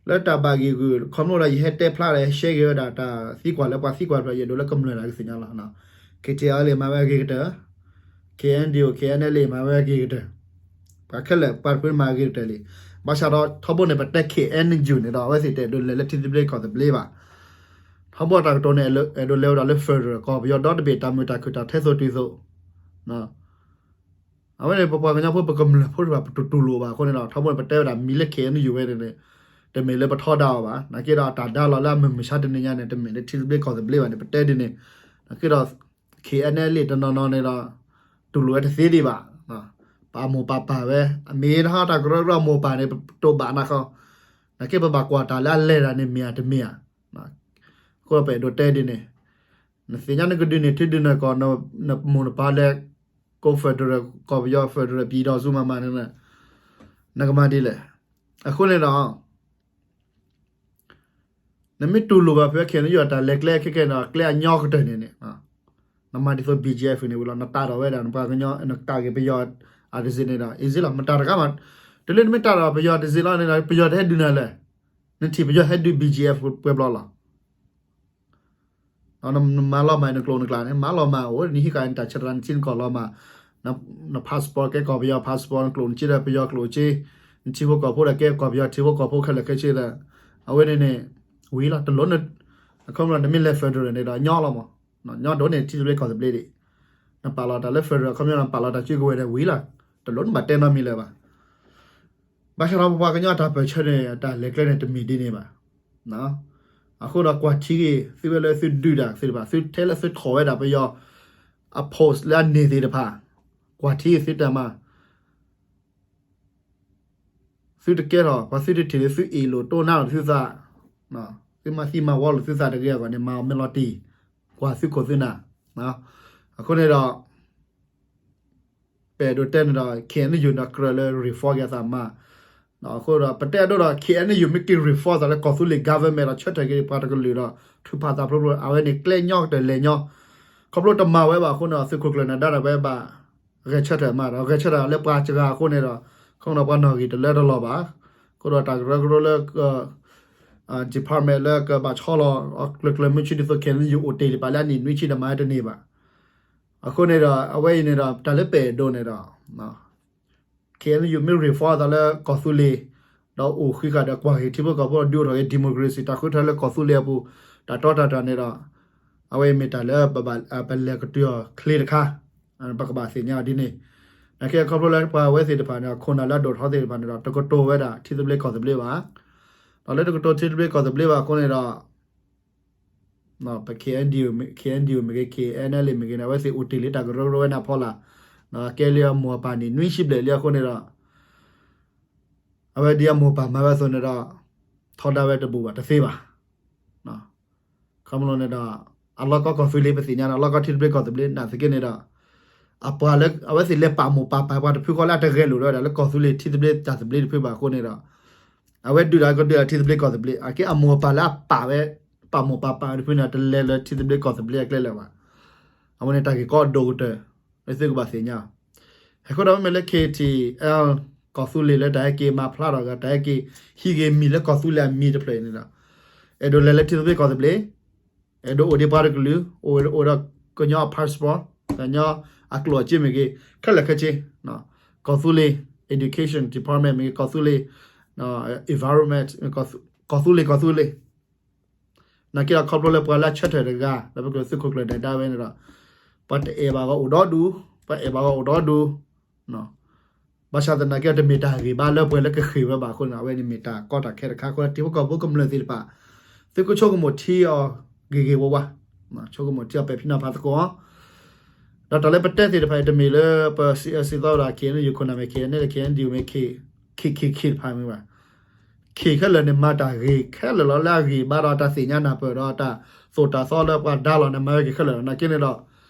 လၢတၢ်ဘၣ်ဂ့ၢ်ဂုာ် ခီဖျိဒီးယဟဲတဲဖျါဒီးဟဲရှဲက့ၤဝဲဒၣ်တၢ်သံကွၢ်လၢပှၤသံကွၢ်တဖၣ် ယအဲၣ်ဒိးလၢကမျၢၢ်တၢ်ကသ့ၣ်ညါလီၤ. KTLA မၤဝဲအဂ့ၤကတၢၢ်, KNDO KNLA မၤဝဲအဂ့ၤကတၢၢ် ပှၤခဲလၢာ်ပှၤတဖုမၤဂ့ၤကတၢၢ်လံ. ဘၣ်ဆၣ်ဒီးထီဘိန့ၣ် ပတဲ KNU န့ၣ်ဒီး အဝဲသ့ၣ်တအဲၣ်ဒိးလဲၤလၢထံသဘျ့ကီၢ်သဘျ့ဘၣ်. ထီဘိတၢ်ကတိၤန့ၣ် အဲၣ်ဒိးလဲၤဝဲဒၣ်လၢ federal ကီၢ်ပယီၤဒီတဘ့ၣ် တၢ်မုာ်တၢ်ခုၣ်တၢ်ထဲသိးတုၤသိး အဝဲန့ၣ် ပပှၤကညီဖိ ပကမျၢၢ်ဖိတဖၣ် ပတတူၢ်လိာ်ဘၣ်အဃိန့ၣ်ဒီး ထီဘိန့ၣ် ပတဲဝဲဒၣ်မံၤလၢ KNU ဝဲန့ၣ်န့ၣ် တမ့ၢ်လၢပထီဒါအီၤဘၣ်. နာ်က့ဒီးတၢ်ဒါလီၤလၢအမုၢ်မဆါတနံၤညါန့ၣ် တမ့ၢ်လၢထံသဘျ့ကီၢ်သဘျ့ဘၣ်န့ၣ် ပတဲဒ်န့ၣ်. နာ်က့ဒီး KNLA တနီၤနီၤန့ၣ်ဒီး တူၢ်လိာ်ဝဲတသ့ဒံးဘၣ်. ပာ်မိၢ်ပာ်ပၢ်ဝဲ အမ့ၢ်တဟါတၢ်ကရၢကရိမိၢ်ပၢ်န့ၣ် ပတိာ်ဘၣ်နၤဃီ, နာ်က့ပဘၣ်ကွၢ်တၢ်လၢအလဲၤတၢ်န့ၣ် မ့ၢ်ဧါတမ့ၢ်ဧါ. အဃိပအဲၣ်ဒိးတဲဒ်န့ၣ်, နသ့ၣ်ညါနကဒုးန့ၢ်ထံဒုးန့ၢ်ကီၢ် နမိၢ်နပၢ်လဲၤကိး federal ကီၢ်ပယီၤ federal ပြည်ထောင်စု မၤမၤန့ၣ် နကမၤဒ်လဲၣ်. အဃိန့ၣ်ဒီး နမ့ၢ်တူၢ်လိာ်ဘၣ်ဖဲ KNU အတၢ်လဲၤကျဲခဲကဲန့ၣ်ဒီး ကျဲအညီကတၢၢ်န့ၣ်န့ၣ် နမၤဒ်သိး BGF န့ၣ်ဝံၤလီၤ နတၢ်ထီၣ်ဝဲဒၣ် နပှၤကညီ နကးက့ၤပယီၤအတစ့ၢ်န့ၣ်ဒီး easy လီၤ မတၤတဂၤမး. တုၤလၢနမ့ၢ်တၢ်ထီၣ်ပယီၤတစ့ၢ်လီၤန့ၣ်ဒီး ပယီၤတဟဲဒုးနၤလဲၣ်. နထံၣ်ပယီၤဟဲဒုး BGF ပှဲၤဘျီလီၤ. နမၤလီၤမၢ်နကျိာ်နကျဲန့ၣ် မၤလီၤမၢ်အိၣ် နဟံးဃာ်နတၢ်ဆၢတၢ်နထံနကီၢ်လီၤမၢ်, န passport ကဲကီၢ်ပယီၤ passport နကျိာ်နစ့ဒီးပယီၤကျိာ်စ့, နထံဖိကီၢ်ဖိဒီးကဲကီၢ်ပယီၤထံဖိကီၢ်ဖိခဲလၢာ်ခဲဆ့ဒီး အဝဲန့ၣ်န့ၣ် ဝံၤလီၤ တလိၣ် အခီပညီနမ့ၢ်လဲၤ federal န့ၣ်ဒီးညီလီၤမး, ညီဒိၣ်န့ၢ် ထံသဘျ့ကီၢ်သဘျ့ဒံး, နပာ်လီၤတၢ်လၢ federal အခီပညီနပာ်လီၤတၢ်စုကဝဲၤဒီးဝံၤလီၤ, တလိၣ်နဘၣ်တဲနီတမံၤလၢၤဘၣ်. ဘၣ်ဆၣ်ဒီးပပှၤကညီအတၢ်ပၢၢ်ဆၢန့ၣ် အတၢ်လဲၤကျဲန့ၣ် တမ့ၢ်ဒ်န့ၣ်ဘၣ်. အဃိဒီးကွၢ်ထံဂ့ၤ သုဝဲလၢသုဒုးတၢ်သ့ၣ်တဖၣ် သုထဲလၢသုထီၣ်ဝဲဒၣ်ပယီၤ အ post လၢအန့ၢ်သ့ၣ်တဖၣ်, ကွၢ်ထံဂ့ၤသုတၢ်မၤ သုတကဲထီၣ် ပှၤသုတထံၣ်လၢသုအ့ၣ်လိာ်တိၢ်နါလိာ်သုသး, သုမၤသံမၤဝီလိာ်သုသးတဂ့ၤအဂီၢ်န့ၣ် မၤအီၤမ့ၢ်လီၤတံၢ်, ကွၢ်သုခိၣ်သုနၢ်. အဃိန့ၣ်ဒီး ပအဲၣ်ဒိးတဲန့ၣ်ဒီး K N U န့ၣ်ဒီးကြၢးလၢ reform က့ၤအသးမး, အဃိဒီး ပတဲအဒိဒီး K N U မ့ၢ်က့ၤ reform သးလၢကီၢ်သူလ့ၤ government ဒီးဆၢထၢၣ်က့ၤပှၤတကလုာ်ဒီး ထုးဖးသးဖျိဖျိ အဝဲန့ၣ်ကျဲညီကတၢၢ်လဲၤညီ, ခီဖျိတမၤဝဲဘၣ်အဃိန့ၣ်ဒီး သုးခိၣ်ကျၢၢ်နၢၤဒါဒီးဝဲဘၣ် ဂဲၤဆၢထၢၣ်မးဒီး ဂဲၤဆၢထၢၣ်လၢပှၤစှၤအဃိန့ၣ်ဒီး ခီဖျိပှၤနီၣ်ဂံၢ်တလၢတလီၢ်ဘၣ်, အဃိဒီးတၢ်ကရၢကရိလၢ department လၢကဘၣ်ဆီလီၤ ကျၢၤကျၢၤမုၢ်ဆ့ဒ်သိး K N U အိၣ်တ့ၢ်လံပာ်လၢအနံၣ်နွံဆံဒီးမၤဝဲတန့ၢ်ဘၣ်. အဃိန့ၣ်ဒီး အဝဲအံၤန့ၣ်ဒီး တၢ်လၢပအဲၣ်ဒိးန့ၣ်ဒီး K N U မ့ၢ် reform သးလၢကီၢ်သူလ့ၤ ဒီးအိၣ်ဃံဃာ်ဒီးကွၢ်က့ၤထံဖိကီၢ်ဖိဒီးဒုးအိၣ်ထီၣ်က့ၤ democracy တၢ်ဃုထၢလၢကီၢ်သူလ့ၤအပူၤ တၢ်တီတၢ်တြၢ်န့ၣ်ဒီး အဝဲအံၤမ့ၢ်တၢ်လၢပလဲၤကတုၤအီၤချ့တခါ, ပကဘၣ်သ့ၣ်ညါအီၤဒ်န့ၣ်, နာ်က့ခီဖျိလၢပှၤဝဲသ့ၣ်တဖၣ်န့ၣ် ခိၣ်နၢ်လၢအဒိၣ်ထီၣ်သ့ၣ်တဖၣ်န့ၣ်ဒီး တကတိၤဝဲဒၣ်ထံသဘျ့ကီၢ်သဘျ့ဘၣ်, ဒီးလၢတကတိၤထံသဘျ့ကီၢ်သဘျ့ဘၣ်အဃိန့ၣ်ဒီး ပ K N D, K N D O မ့ၢ်ဂ့ၤ K N L A မ့ၢ်ဂ့ၤန့ၣ် အဝဲသ့ၣ်အိၣ်တ့ၢ်လံတၢ်ကရၢကရိဝဲန့ၣ်အဖီလာ်, ကဲလံအမိၢ်အပၢ်န့ၣ် နွံဆံဘျဲၣ်လံအဃိန့ၣ်ဒီး အဝဲဒ်အမိၢ်အပၢ်မၤဝဲအသိးန့ၣ်ဒီး ထီဒါဝဲတဘူၣ်ဘၣ်တသ့ဘၣ်. ခီဖျိန့ၣ်ဒီး အလီၢ်ကီကီၢ်သူလ့ၤပသ့ၣ်ညါန့ၣ် အလီၢ်ကီထံသဘျ့ကီၢ်သဘျ့နာ်သက့န့ၣ်ဒီး အပှၤလၢ အဝဲသ့ၣ်လဲၤပာ်မိၢ်ပာ်ပၢ်ပှၤတဖုဃီလၢအတဂဲၤလိာ်ဒီးဝဲဒၣ် လၢကီၢ်သူလ့ၤထံသဘျ့တၢ်သဘျ့တဖုဘၣ်အဃိန့ၣ်ဒီး အဝဲဒုးတၢ်ကဒုးထံသဘျ့ကီၢ်သဘျ့ အကဲအမိၢ်အပၢ်လၢအပာ်ဝဲ ပာ်မိၢ်ပာ်ပၢ်တဖုန့ၣ် တလဲၤလၢထံသဘျ့ကီၢ်သဘျ့အကျဲလၢၤဘၣ်. အဝဲန့ၣ်တၢ်ဂ့ၢ်ကီဒိၣ်ကတၢၢ် လၢသုကဘၣ်သ့ၣ်ညါ အဃိဒီးမ့မ့ၢ်လၢ K T L ကီၢ်သူလ့ၤလၢတၢ်ဟဲက့ၤမၤဖျါထီၣ်ဂ့ၤ တၢ်ဟဲက့ၤဟံးဂ့ၤမံၤလၢကီၢ်သူလ့ၤအမံၤတဖျၢၣ်အံၤန့ၣ်ဒီး အဲၣ်ဒိးလဲၤလၢထံသဘျ့ကီၢ်သဘျ့ အဲၣ်ဒိးအိၣ်ဒံးပှၤတကလုာ် အိၣ်အိၣ်ဒီးကညီအ passport ကညီအကျိၣ်အစ့မ့ၢ်ဂ့ၤ ခဲလၢာ်ခဲဆ့ ကီၢ်သူလ့ၤ education department မ့ၢ်ဂ့ၤ ကီၢ်သူလ့ၤ environment ကီၢ်သူလ့ၤ ကီၢ်သူလ့ၤ နာ်က့ဒီးခီဖျိလၢပှၤလၢအဆၢထၢၣ်တဂၤ လၢပကသုးခိၣ်ကျၢၢ်နၢၤဒါဝဲန့ၣ်ဒီး ပှၤတအဲၣ်ဘၣ်ဂီၤအိၣ်ဒီဒူၣ် ပှၤအဲၣ်ဘၣ်ဂီၤအိၣ်ဒီဒူၣ် ဘၣ်ဆၣ်သနာ်က့တမ့ၢ်တၢ်ဂ့ၢ်ဘၣ်လၢပှၤလၢကဃ့ၢ်ဝဲဘၣ်အဃိန့ၣ် အဝဲန့ၣ်မ့ၢ်တၢ်ကီတၢ်ခဲတခါအဃိ ထံဖိကီၢ်ဖိကမျၢၢ်သ့ၣ်တဖၣ် သုကဆိကမိၣ်ထံအီၤဂ့ၤဂ့ၤဝါဝါ ဆိကမိၣ်ထံအီၤပဲာ်ဖံနီၤဖးသကိးအီၤ ဒီးတၢ်လၢပတဲသ့ၣ်တဖၣ်အံၤ တမ့ၢ်လၢပစံးအၢစံးသီဝဲဒၣ် K N U ခိၣ်နၢ်မ့ၢ် K N L A K N D O မ့ၢ် K K K တဖၣ်မ့ၢ်ဘၣ် K ခဲလၢာ်န့ၣ် မၤတၢ်ဂ့ၤခဲလၢာ်လီၤ လၢအဂ့ၤဘၣ်ဒီးတၢ်သ့ၣ်ညါနၢ်ပၢၢ်ဒီးတၢ်သိၣ်တၢ်သီလၢပှၤဒါလီၤန့ၣ် မၤဝဲက့ၤခဲလၢာ်လီၤ. နာ်က့န့ၣ်ဒီး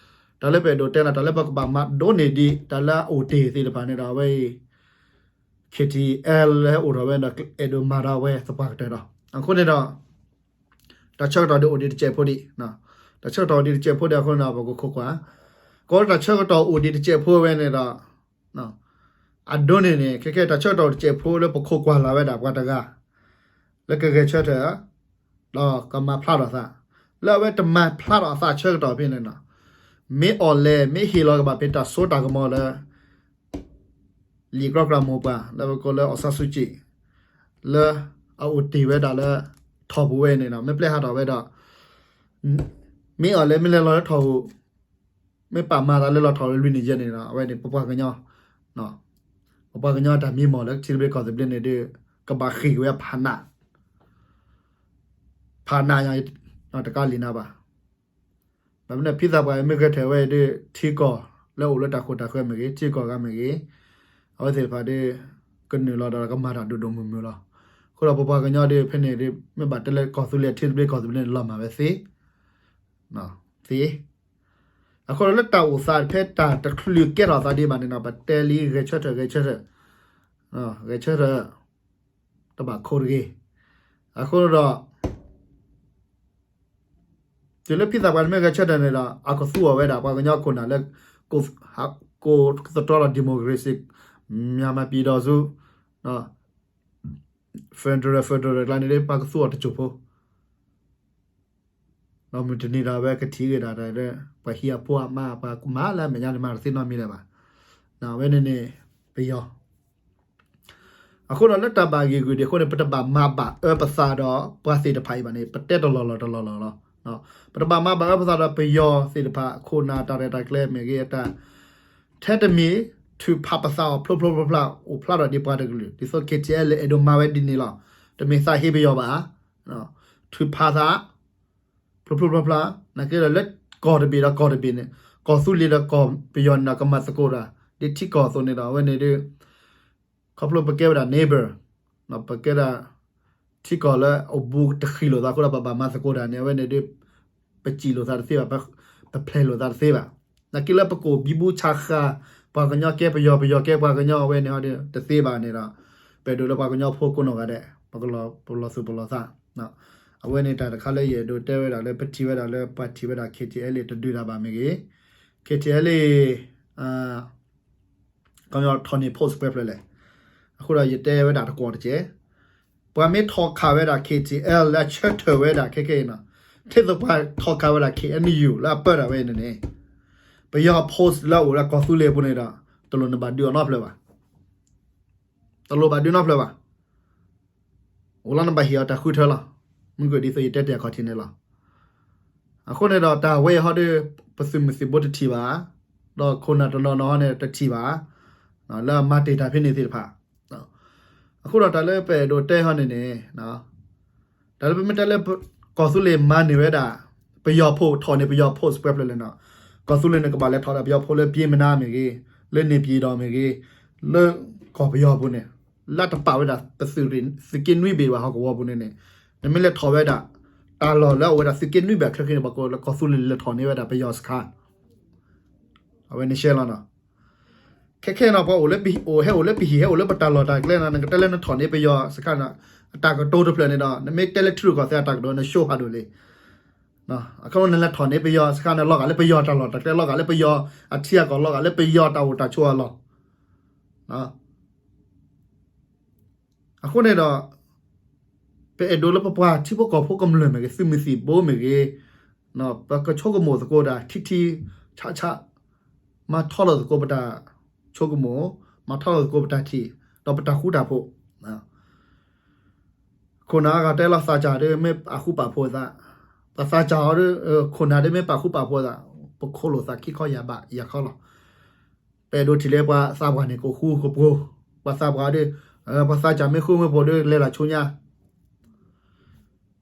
တၢ်လၢပအဲၣ်ဒိးတဲန့ၣ် တၢ်လၢပကဘၣ်မၤဒိးန့ၢ်ဒံး တၢ်လၢအအိၣ်တ့ၢ်သ့ၣ်တဖၣ်န့ၣ်ဒီး အဝဲအံၤ K T L လၢအိၣ်ထီၣ်ဝဲဒီး အဲၣ်ဒိးမၤဒီးအဝဲသပှၢ်ကတၢၢ်ဒီး အဃိန့ၣ်ဒီး တၢ်ဆၢကတီၢ်ဒ်အိၣ်ဒံးတစဲးဖိဒံး, တၢ်ဆၢကတီၢ်အိၣ်ဒံးတစဲးဖိဒံးအဃိန့ၣ်ဒီး ပကခိးကွၢ်, ကီးလၢတၢ်ဆၢကတီၢ်အိၣ်ဒံးတစဲးဖိဝဲန့ၣ်ဒီး အဒိန့ၣ်န့ၣ် ခဲကဲတၢ်ဆၢကတီၢ်အိၣ်တစဲးဖိလၢပခိးကွၢ်လၢ်ဝဲဒၣ်ပှၤတဂၤ လၢကဂဲၤဆၢထၢၣ် ဒီးကမၤဖျါထီၣ်သး, လၢအဝဲတမၤဖျါထီၣ်အသးဆၢကတီၢ်ဖဲန့ၣ်နီၤ, မ့ၢ်အီၣ်လဲၣ် မ့ၢ်ဟ့ၣ်လီၤကဘၣ်ဖဲတၢ်စိတၢ်ကမီၤလၢ လံာ်ကြီကြာ်မိၢ်ပှၢ် လၢပကိးလၢ အောင်ဆန်းစုကြည် လၢအအိၣ်တ့ၢ်ဝဲဒၣ်လၢ ထီၣ်ပူၤဝဲန့ၣ်နီၤ, မ့ၢ်ပျဲဟးထီၣ်ဝဲဒီး မ့ၢ်အီၣ်လဲၣ် မ့ၢ်လဲၤလီၤလၢထီၣ်ပူၤ မ့ၢ်ပာ်မၤသးလၢလီၤထီၣ်လၢလွံၢ်နံၣ်ယဲၢ်နံၣ်ဒီး အဝဲန့ၣ် ပပှၤကညီ ပပှၤကညီတၢ်မံမီၢ်လၢထံသဘျ့ကီၢ်သဘျ့န့ၣ်ဒီး ကဘၣ်ဃ့ၢ်က့ၤဝဲဖးနး ဖးနးညါ တကးလံာ်နၤဘၣ်. ဒီးမ့ၢ်န့ၣ် ဖံသးပှၢ်မ့ၢ်ဂဲၤထၢၣ်ဝဲဒီး ထံကီၢ်လၢအိၣ်လၢတၢ်ခိၣ်တၢ်ဃၢၤမ့ၢ်ဂ့ၤ ထံကီၢ်ဂၤမ့ၢ်ဂ့ၤ အဝဲသ့ၣ်တဖၣ်ဒီး ကနုာ်လီၤဒီးကမၤတၢ်ဒိၣ်ဒိၣ်မုၢ်မုၢ်လီၤ. အဃိဒီးပပှၤကညီဒီး ဖဲန့ၣ်ဒီး မ့ၢ်ဘၣ်တဲလၢကီၢ်သူလ့ၤ ထံသဘျ့ကီၢ်သဘျ့န့ၣ် လီၤမၢ်ဝဲသ့ သ့ အဃိဒီးလၢတၢ်အိၣ်သးဖဲတၢ်တချုးကဲထီၣ်သးဒံးဘၣ်န့ၣ်နီၤ ပတဲလံ ဂဲၤဆၢထၢၣ် ဂဲၤဆၢထၢၣ် ဂဲၤဆၢထၢၣ် တဘၣ်ခိးတဂ့ၤ. အဃိဒီး တုၤလၢဖံသးပှၢ်န့ၣ်မ့ၢ်ဂဲၤဆၢထၢၣ်န့ၣ်ဒီး အကသူအီၤဝဲဒၣ် ပှၤကညီခိၣ်နၢ်လၢ ကိးသတြီဒီး democracy မြန်မာပြည်ထောင်စု federal federal ကျါန့ၣ်ဒီး ပှၤကသူအီၤတစိၢ်ဖိ ဒီးမုၢ်တနံၤဒီး အဝဲကထံၣ်ဂ့ၤဒၣ်ဒီး ပှၤဟံးအဖိအမါ ပှၤကမၤလၢအမဲာ်ညါန့ၣ် မၤတသ့နီတမံၤလၢၤဘၣ်. အဝဲန့ၣ်န့ၣ် ပယီၤ အဃိဒီးလၢတၢ်ဘၣ်ဂ့ၢ်ဂုာ်ဒံးအဃိန့ၣ် ပတဘၣ်မၤဘၣ်အၢပသးဒီးပှၤသ့ၣ်တဖၣ်အံၤဘၣ်န့ၣ် ပတဲတလီၢ်လီၢ်တလီၢ်လီၢ်လီၤ. ပတဘၣ်မၤဘၣ်အၢပသးဒီးပယီၤသ့ၣ်တဖၣ် ခိၣ်နၢ်တၢ်ရဲၣ်တၢ်ကျဲၤမ့ၢ်ဂ့ၤအတၢ် ထဲတမံၤ ထုးဖးပသးအီၤဖျိဖျိဖျါဖျါ အိၣ်ဖျါထီၣ်ဒံးပှၤတကလုာ် ဒ်သိး K T L အဲၣ်ဒိးမၤဝဲဒ်န့ၣ်လီၤ. တမ့ၢ်သးဟ့ပယီၤဘၣ် ထုးဖးသး ဖျိဖျိဖျါဖျါ နာ်က့ဒီးလၢကီၢ်တဘ့ၣ်ဒီးကီၢ်တဘ့ၣ်န့ၣ် ကီၢ်သူလ့ၤဒီးကီၢ်ပယီၤန့ၣ်ဒီး ကမၤသကိးတၢ် ဒ်ထံကီၢ်အသိးန့ၣ်ဒီး အဝဲန့ၣ်ဒီး ခီဖျိပကဲဝဲဒၣ် neighbor ပကဲဒၣ် ထံကီၢ်လၢအဘူးတဃံးလိာ်သးအဃိဒီး ပဘၣ်မၤသကိးတၢ်န့ၣ် အဝဲန့ၣ်ဒီး ပစံၣ်လိာ်သးတသ့ဘၣ်, ပဖျဲးလိာ်သးတသ့ဘၣ်. နာ်က့လၢပကိးဘံဘူဆါဃာ် ပှၤကညီကဲပယီၤ ပယီၤကဲပှၤကညီ အဝဲန့ၣ်ဟီဒီး တသ့ဘၣ်န့ၣ်ဒီး ပအဲၣ်ဒိးလၢပှၤကညီဖိကိးနီၢ်ဂၤဒဲး ပလီၤသူၣ်ပလီၤသး အဝဲန့ၣ်တၢ်တခါလၢယအဲၣ်ဒိးတဲဝဲဒၣ်လၢ ပထံၣ်ဝဲဒၣ်လၢ ပှၤထံၣ်ဝဲဒၣ် KTLA တဒုးတၢ်ဘၣ်မ့ၢ်ဂ့ၤ, KTLA ကထီၣ်န့ၢ် post ပှဲၤဖျၢၣ်လဲၣ်. အဃိဒီးယတဲဝဲဒၣ်တကွီၢ်တက့ၢ်. ပှၤမ့ၢ်ထီၣ်ခးဝဲဒၣ် KTLA လၢအဆၢထၢၣ်ဝဲဒၣ်ခဲကနံၣ်အံၤနီၤ, ထဲသိးပှၤထီၣ်ခးဝဲဒၣ် KNU လၢအပၢတၢ်ဝဲအံၤန့ၣ်န့ၣ်, ပယီၤ post လၢအအိၣ်လၢကီၢ်သူလ့ၤအပူၤန့ၣ်ဒီး တလိၣ်နဘၣ်ဒုးအီၤနီတဖျၢၣ်ဘၣ်. တလိၣ်ဘၣ်ဒုးနီတဖျၢၣ်ဘၣ်. အိၣ်လၢနဘၣ်ဟ့ၣ်အီၤတၢ်ဃုထၢလီၤ. မုၢ်ကဒ်သိးယတဲတ့ၢ်အခီၣ်ထံးန့ၣ်လီၤ. အဃိန့ၣ်ဒီးတၢ်ဝဲအံၤဟီဒီး ပသုးမုၢ်သံၣ်ဘိတထံၣ်ဘၣ်, ဒီးခိၣ်နၢ်တနီၤနီၤဟီန့ၣ်တထံၣ်ဘၣ်, လၢအမၤတ့ၢ်တၢ်ဖဲန့ၣ်သ့ၣ်တဖၣ်. အဃိဒီးတၢ်လၢပအဲၣ်ဒိးတဲဟီန့ၣ်န့ၣ် တၢ်လၢပမ့ၢ်တဲလၢ ကီၢ်သူလ့ၤမၤန့ၢ်ဝဲဒၣ် ပယီၤ post ထီၣ်န့ၢ်ပယီၤ post ပှဲၤဖျၢၣ်လဲၣ်နီၤ, ကီၢ်သူလ့ၤန့ၣ်ကဘၣ်လဲၤထီၣ်ဒၣ်ပယီၤ post လၢပျ့ၤမနါမ့ၢ်ဂ့ၤ, လၢန့ၣ်ပျ့ၤဒီးမ့ၢ်ဂ့ၤ, လၢကီၢ်ပယီၤပူၤန့ၣ်, လၢတပာ်ဝဲဒၣ်ပသုးက့နွံဘ့ၣ်ဘၣ်ဟီၣ်ကဝီၤပူၤန့ၣ်န့ၣ်, နမ့ၢ်လဲၤထီၣ်ဝဲဒၣ် တၢ်လီၢ်လၢအအိၣ်ဝဲဒၣ်သုးက့နွံဘ့ၣ်အချၢဃံန့ၣ် ပှၤကိးလၢကီၢ်သူလ့ၤလဲၤထီၣ်န့ၢ်ဝဲဒၣ်ပယီၤစခါ အဝဲန့ၣ်ရှဲလီၤနီၤ. ခဲခဲနီၤ ပှၤအိၣ်လၢပဟံၣ် ဟဲအိၣ်လၢပဟံၣ် ဟဲအိၣ်လၢပတၢ်လီၢ်တၢ်ကျဲနီၤ နကတဲလၢနထီၣ်န့ၢ်ပယီၤစခါနီၤ, အတၢ်ကတိၤတဖျၢၣ်န့ၣ်ဒီး နမ့ၢ်တဲလၢထံရူၢ်ကီၢ်သဲးအတၢ်ကတိၤ နရှုံးဖးဒိၣ်လံ. အခီပညီနလဲၤထီၣ်န့ၢ်ပယီၤစခါန့ၣ် လီၤဂာ်လၢပယီၤတၢ်လီၢ်တၢ်ကျဲ လီၤဂာ်လၢပယီၤအထံအကီၢ် လီၤဂာ်လၢပယီၤတၢ်အိၣ်တၢ်ဆိးအလီၢ် အဃိန့ၣ်ဒီး ပအဲၣ်ဒိးလၢပပှၤထံဖိကီၢ်ဖိကမျၢၢ်မ့ၢ်ဂ့ၤ သုးမုၢ်သံၣ်ဘိမ့ၢ်ဂ့ၤ, ပကဆိကမိၣ်သကိးတၢ်ထံထံဆးဆး, မၤထီၣ်လီၤသကိးပတၢ်ဆိကမိၣ်, မၤထီၣ်လီၤသကိးပတၢ်ထံၣ်, ဒီးပတၢ်ဃူတၢ်ဖိး ခိၣ်နၢ်အဂၤတဲလီၤသးစၢ်ဒီးမ့ၢ်ပာ်ဃူပာ်ဖိးသး, ပှၤသးစၢ်အီၤဒီး ခိၣ်နၢ်ဒီးမ့ၢ်ပာ်ဃူပာ်ဖိးသး, ပခိၣ်လိာ်သးခံခီယၢ်ဘးယၢ်ခီလီၤ. ပအဲၣ်ဒိးထံၣ်လၢပှၤသးပှၢ်န့ၣ် ကအိၣ်ဃူကအိၣ်ဖိး, ပှၤသးပှၢ်ဒီး ပှၤသးစၢ်မ့ၢ်ဃူမ့ၢ်ဖိးဒီး လဲၤလီၤဆူညါ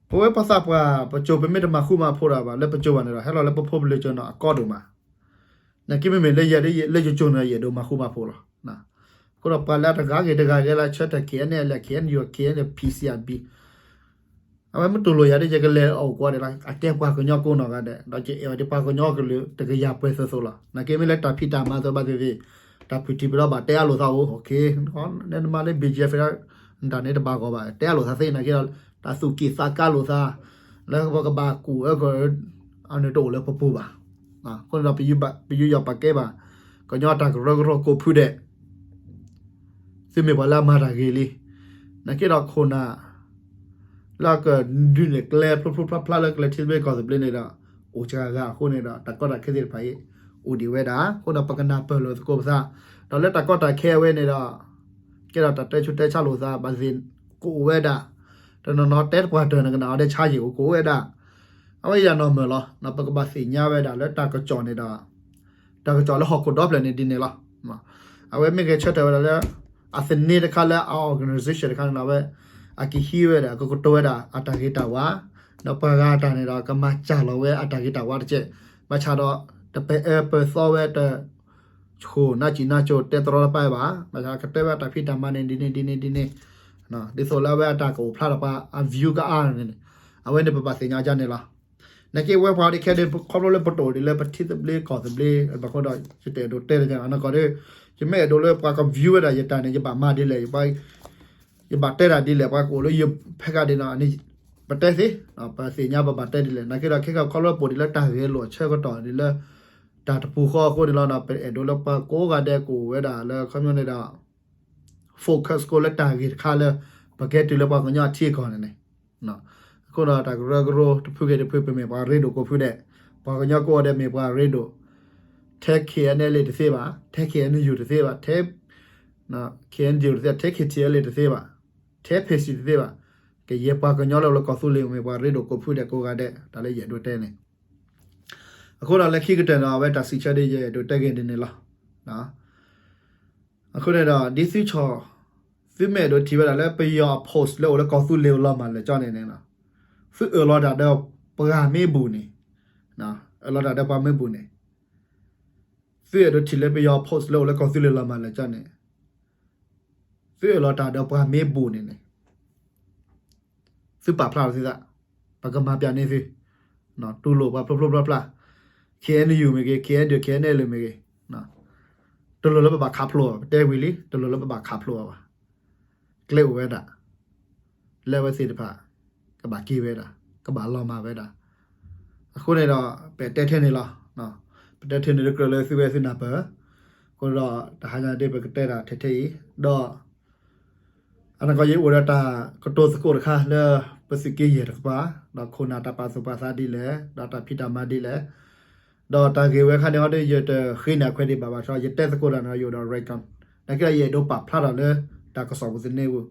ပဝဲပှၤသးပှၢ် ပစိၤပမ့ၢ်တမၤဃူမၤဖိးတၢ်ဘၣ် လၢပစိၤဘၣ်န့ၣ်ဒီး ဟဲလီၤလၢပဖိပလံၤစိၤန့ၣ် အကီဒိၣ်မး, နာ်က့မ့မ့ၢ်လၢယၤဒ်လၢယစိၤန့ၣ် ယအဲၣ်ဒိးမၤဃူမၤဖိးလီၤ. အဃိဒီးပှၤလၢအတဂၤဂ့ၤတဂၤဂ့ၤလၢဆၢထၢၣ် KNLA KNU KNPCB အဝဲမ့ၢ်တူၢ်လိာ်ယၤဒ်ယကလဲၤအီၣ်ကွၢ်ဒဲးလီၤ အတဲပှၤကညီကိးနီၢ်ဂၤဒဲး ဒီးယအဲၣ်ဝဲဒ်ပှၤကညီကလုာ် တကယၤပှဲၤသိးသိးလီၤ. နာ်က့မ့ၢ်လၢတၢ်ဖံးတၢ်မၤသ့ဘၣ်သ့ၣ်သ့ၣ် တၢ်ဖုၣ်ထံၣ်ပဒီဘၣ်တဲအါလိာ်သးအိၣ် နမ့ၢ်လၢ BGF တၢ်န့ၣ်တဘၣ်ဂီၢ်ဘၣ် တဲအါလိာ်သးသ့ နာ်က့ဒီး တၢ်သူၣ်က့ၣ်သးကါလိာ်သး လၢပကဘၣ်ကူၣ်အၢကီး အန့ၣ်တအိၣ်လၢပပူၤဘၣ်. အဃိန့ၣ်ဒီး ပယူးယီၣ်ပာ်ကဲဘၣ် ကညီတၢ်ကရၢကရိကိးဖုဒဲး သုမ့ၢ်ပှၤလၢအမၤတၢ်ဂ့ၤလံ. နာ်က့ဒီးခိၣ်နၢ် လၢအကဒုးနဲၣ်ကျဲဖျိဖျိဖျါဖျါလၢကျဲထံသဘျ့ကီၢ်သဘျ့န့ၣ်ဒီး အိၣ်စှၤဂၤအဃိန့ၣ်ဒီး တၢ်ကီတၢ်ခဲသ့ၣ်တဖၣ်အံၤ အိၣ်ဒံးဝဲဒၣ် အဃိဒီးပကနၢ်ပၢၢ်လိာ်သကိးပသး ဒီးလၢတၢ်ကီတၢ်ခဲအဝဲန့ၣ်ဒီး ကဲဒီးတၢ်တဲဆူးတဲဆါလိာ်သး ဘၣ်သ့ၣ်ကအိၣ်ဝဲဒၣ် တနီၤနီၤတဲတပှၢ်တၢၢ် နကနၣ်အီၤဒဲးဆါယံာ်အိၣ်ကအိၣ်ဝဲဒၣ် အဝဲယၤနီၢ်မၢၢ်လီၤ. ပကဘၣ်သ့ၣ်ညါဝဲဒၣ်လၢတၢ်ကစီၣ်န့ၣ်ဒီး တၢ်ကစီၣ်လၢဟီၣ်ခိၣ်ဒီဖျၢၣ်န့ၣ်ဒ်န့ၣ်လီၤ. အဝဲမ့ၢ်ဂဲၤဆၢထၢၣ်ဝဲဒၣ်လၢ အသန့တခါလၢအ organization တခါန့ၣ်လီၤ အဝဲ အကဟံးဝဲဒၣ် အကကတိၤဝဲဒၣ်အတၢ်ဂ့ၤတၢ်ဝါ ဒီးပှၤဂၤအတၢ်န့ၣ်ဒီး ကမၤစၢ်လီၤဝဲအတၢ်ဂ့ၤတၢ်ဝါတက့ၢ်. ဘၣ်ဆၣ်ဒီး တပာ်အၢပာ်သီဝဲတ ဆိၣ်နါစံၣ်နါစိၤတဲတရီတပါဘၣ်. ဘၣ်ဆၣ်ကတဲဝဲအတၢ်ဖံးတၢ်မၤန့ၣ် ဒ်န့ၣ်ဒ်န့ၣ်ဒ်န့ၣ် ဒ်သိးလၢအဝဲအတၢ်ကအိၣ်ဖျါဒီးပှၤအ view ကအါန့ၣ် အဝဲန့ၣ်ပဘၣ်သ့ၣ်ညါဒ်န့ၣ်လီၤ. နာ်က့ဝဲပှၤဒ်ခဲဒ် ခီဖျိလၢပတအိၣ်ဒ်လၢပထံသဘျ့ကီၢ်သဘျ့ ဘၣ်ဃိဒီး ယတအဲၣ်ဒိးတဲလၢ အနီၢ်ကီၢ်ဒီး ယမ့ၢ်အဲၣ်ဒိးလၢပှၤက view ဝဲဒၣ်ယတၢ်န့ၣ် ယဘၣ်မၤဒ်လဲၣ် ယဘၣ်တဲဒၣ်ဒ်လဲၣ် ပှၤကအိၣ်လၢယဖဲကါဒ်န့ၣ် ပတဲသ့ ပသ့ၣ်ညါပဘၣ်တဲဒ်လဲၣ် နာ်က့ဒီးခဲကီၢ်ခီဖျိပအိၣ်ဒ်လၢတၢ်ဂဲၤလိာ်အဆၢကတီၢ်ဒ်လၢ တၢ်တပူၤဃီအဃိန့ၣ်လီၤ. ပအဲၣ်ဒိးလၢပှၤကိးဂၤဒဲးကအိၣ်ဝဲဒၣ်လၢခီပညီန့ၣ်ဒီး focus ကိးလၢတၢ်ဂ့ၢ်တခါလၢ ပကဲတုၤလၢပှၤကညီအထံအကီၢ်န့ၣ်န့ၣ် အဃိဒီးတၢ်ကရၢကရိတဖုဂ့ၤတဖု ပမ့ၢ်ပှၤရ့ဒိၣ်ကိးဖုဒဲး ပှၤကညီကိးဂၤဒဲးမ့ၢ်ပှၤရ့ဒိၣ် ထဲ KNLA တသ့ဘၣ် ထဲ KNU တသ့ဘၣ် ထဲ KNDO တသ့ ထဲ KTLA တသ့ဘၣ် ထဲ PC တသ့ဘၣ် ကယဲၢ်ပှၤကညီလၢအိၣ်လၢကီၢ်သူလ့ၤ မ့ၢ်ပှၤရ့ဒိၣ်ကိးဖုဒဲးကိးဂၤဒဲး တၢ်လၢယအဲၣ်ဒိးတဲန့ၣ် အဃိဒီးလၢခံကတၢၢ်န့ၣ် အဝဲတၢ်စံးဆၢဒ်ယအဲၣ်ဒိးတဲဂ့ၤဒ်န့ၣ်လီၤ. အဃိန့ၣ်ဒီး ဒ်သုဆီၣ် သုမ့ၢ်အဲၣ်ဒိးထံၣ်ဝဲဒၣ်လၢပယီၤအ post လၢအိၣ်လၢကီၢ်သူလ့ၤလီၤမၢ်လၢာ်ကၠီန့ၣ်န့ၣ် သုအၢၣ်လီၤတၢ်ဒီးပှၤမ့ၢ်ဘူးန့ၣ် အၢၣ်လီၤတၢ်ဒီးပှၤမ့ၢ်ဘူးန့ၣ် သုအဲၣ်ဒိးထံၣ်လၢပယီၤ post လၢအိၣ်လၢကီၢ်သူလ့ၤလီၤမၢ်လၢာ်ကၠီန့ၣ် သုအၢၣ်လီၤတၢ်ဒီးပှၤမ့ၢ်ဘူးန့ၣ်န့ၣ် သုပာ်ဖျါလီၤသုသး ပကမၤပျၢ်န့ၢ်သု တူၢ်လိာ်ပှၤဖျိဖျိဖျါဖျါ K N U မ့ၢ်ဂ့ၤ K N D K N L မ့ၢ်ဂ့ၤ, တလိၣ်လၢပဘၣ်ခးဖျိးဘၣ်, ပတဲဝံၤလံ တလိၣ်လၢပဘၣ်ခးဖျိးအီၤဘၣ်. ကျဲအိၣ်ဝဲဒၣ် လၢအဝဲသ့ၣ်တဖၣ် ကဘၣ်က့ၤဝဲဒၣ်, ကဘၣ်လီၤမၢ်ဝဲဒၣ်. အဃိန့ၣ်ဒီး ပတဲထဲန့ၣ်လီၤ. ပတဲထဲန့ၣ်လၢကြၢးလၢသုဝဲသုနၢ်ပၢၢ်, အဃိဒီး တဟါညါဒ်ပကတဲတၢ်ထဲထဲအံၤ, ဒီး အနီၢ်ကီၢ်ယအိၣ်ဒီးတၢ်ကတိၤသကိးတခါလၢ ပသုးက့ယဲၢ်တကပၤ, ဒီးခိၣ်နၢ်တၢ်ပာ်သူၣ်ပာ်သးဒ်လဲၣ်, ဒီးတၢ်ဖံးတၢ်မၤဒ်လဲၣ်, ဒီးတၢ်ဂ့ၢ်ဝဲခါန့ၣ်ဟီဒီး ယတဃ့န့ၢ်အခွဲးဒံးဘၣ်ဘၣ်ဆၣ် ယတဲသကိးတၢ်န့ၣ်ဒီး ယအိၣ်ဒီး record နာ်က့ဒီး ယအဲၣ်ဒိးပာ်ဖျါထီၣ်လၢ တၢ်ကစီၣ်ပူၤသန့ပူၤ,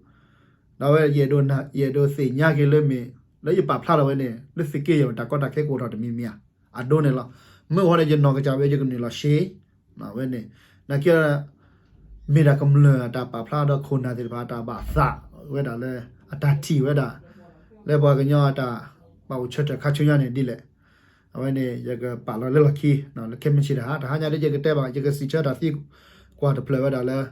ဒီးဝဲယအဲၣ်ဒိး ယအဲၣ်ဒိးသ့ၣ်ညါက့ၤလၢမ့ၢ် လၢယပာ်ဖျါထီၣ်ဝဲန့ၣ် လၢသုးက့ယဲၢ်တၢ်ကီတၢ်ခဲကအိၣ်ထီၣ်တမံၤမံၤဧါ, အဒိန့ၣ်လီၤ. မ့ၢ်အိၣ်ဃီန့ၣ် ယနီၢ်ကစၢ်ဝဲ ယကနုာ်လီၤရှဲ ဝဲန့ၣ်, နာ်က့ မ့ၢ်ဒၣ်ကမျၢၢ်အတၢ်ပာ်ဖျါဒီးခိၣ်နၢ်သ့ၣ်တဖၣ်အတၢ်ဘၣ်သးဝဲဒၣ်လၢ အတၢ်ထံၣ်ဝဲဒၣ် လၢပှၤကညီအတၢ်ဘၣ်အိၣ်ဆၢထၢၣ်ခါဆူညါန့ၣ်ဒ်လဲၣ်. အဝဲန့ၣ် ယကပာ်လီၤလၢလီၢ်ခံ လၢခဲမုၢ်ဆ့ၣ်တဟါ, တဟါညါဒ်ယကတဲဘၣ် ယကစံးဆၢတၢ်သံကွၢ်တဖျၢၣ်ဝဲဒၣ်လၢ န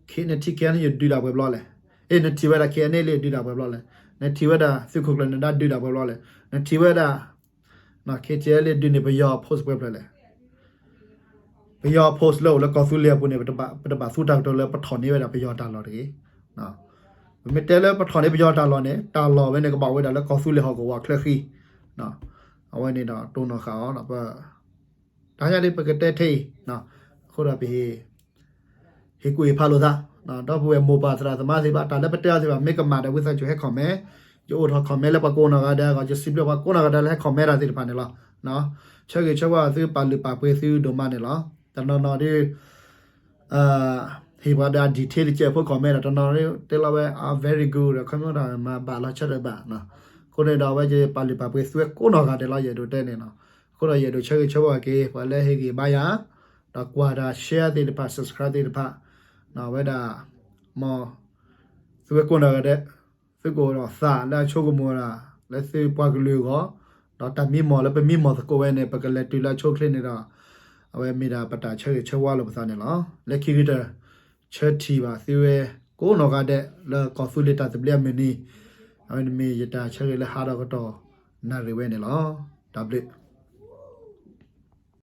ထံၣ် K N U ဒုးဒၣ်ပှဲၤဘျီလဲၣ်. အဲ နထံၣ်ဝဲဒၣ် K N L A ဒုးဒၣ်ပှဲၤဘျီလဲၣ်. နထံၣ်ဝဲဒၣ်သုးခိၣ်ကျၢၢ်နၢၤဒါဒုးဒၣ်ပှဲၤဘျီလဲၣ်. နထံၣ်ဝဲဒၣ် K T L A ဒုးန့ၣ် ပယီၤ post ပှဲၤဖျၢၣ်လဲၣ်. ပယီၤ post လၢအိၣ်လၢကီၢ်သူလ့ၤအပူၤန့ၣ် ပတဘၣ်သူတၢ်ကတိၤလၢပထီၣ်န့ၢ်ဝဲဒၣ်ပယီၤတၢ်လီၢ်တဂ့ၤ. ပမ့ၢ်တဲလၢပထီၣ်န့ၢ်ပယီၤတၢ်လီၢ်န့ၣ် တၢ်လီၢ်ဝဲန့ၣ် ကဘၣ်အိၣ်ဝဲဒၣ်လၢကီၢ်သူလ့ၤဟီၣ်ကဝီၤချၢဃံ. အဝဲန့ၣ်ဒီးတိၢ်နီၣ်ဃာ်အီၤ တဟါညါဒ်ပကတဲထဲအံၤ, အဃိဒီးပဟ့ၣ် ဟ့ၣ်ကူၣ်ဟ့ၣ်ဖးလိာ်သး, ဒီပုၢ်ဝဲၢ်မိၢ်ပၢ်သရၣ်သမါသ့ၣ်တဖၣ် တၢ်လၢပတဲအီၤသ့ၣ်တဖၣ် မ့ၢ်ကမၣ်ဒီး ဝံသးစူၤဟဲ comment, ယအိၣ်ထီၣ် comment လၢပှၤကိးနီၢ်ဂၤဒဲးအဂီၢ်, ယစံးဘျုးပှၤကိးနီၢ်ဂၤဒဲးလၢဟဲ comment တၢ်သ့ၣ်တဖၣ်န့ၣ်လီၤ. ဆၢဂ့ၤဆၢဝါသု ပာ်လုၢ်ပာ်ပှ့ၤသုဒိၣ်မးန့ၣ်လီၤ. တနီၤနီၤဒ် ဟ့ၣ်ပှၤဒီးအ detail တကဲးဖိ comment ဒီး တနီၤဒ်တဲလီၤဝဲ very good ဒီး comment တၢ်မၤဘၣ်လီၤဆၢထၢၣ်ဘၣ်. အဃိန့ၣ်ဒီး အဝဲယပာ်လုၢ်ပာ်ပှ့ၤသုဝဲကိးနီၢ်ဂၤဒဲးလီၤ ယအဲၣ်ဒိးတဲန့ၣ်လီၤ. အဃိဒီးယအဲၣ်ဒိးဆၢဂ့ၤဆၢဝါက့ၤ ပှၤလၢဟ့ၣ်ဂံၢ်ဘါယၤ, ဒီးကွၢ်တၢ် share သ့ၣ်တဖၣ် subscribe သ့ၣ်တဖၣ်, အဝဲဒၣ် မ် သုဝဲကိးနီၢ်ဂၤဒဲး သုကအိၣ်ဒီးသးလၢအဆိကမိၣ်ဒၣ် လၢသုပှၤကလုာ်အဂီၢ်, ဒီးတၢ်မံမီၢ်လၢပမံမီၢ်သကိးဝဲန့ၣ် ပကလဲၤတုၤလၢအဆိအချ့န့ၣ်ဒီး အဝဲမ့ၢ်ဒၣ်ပတၢ်ဆၢဂ့ၤဆၢဝါလိာ်ပသးန့ၣ်လီၤ. လၢခံကတၢၢ် ဆၢထံၣ်ဘၣ်သုဝဲကိးနီၢ်ဂၤဒဲးလၢကီၢ်သူလ့ၤတၢ်သဘျ့အမုၢ်နံၤ, အဝဲန့ၣ်မ့ၢ်ယတၢ်ဆၢဂ့ၤလၢဟါဒီးကတီၢ်နၣ်ရံၣ်ဝဲန့ၣ်လီၤ. တၢ်ဘျုး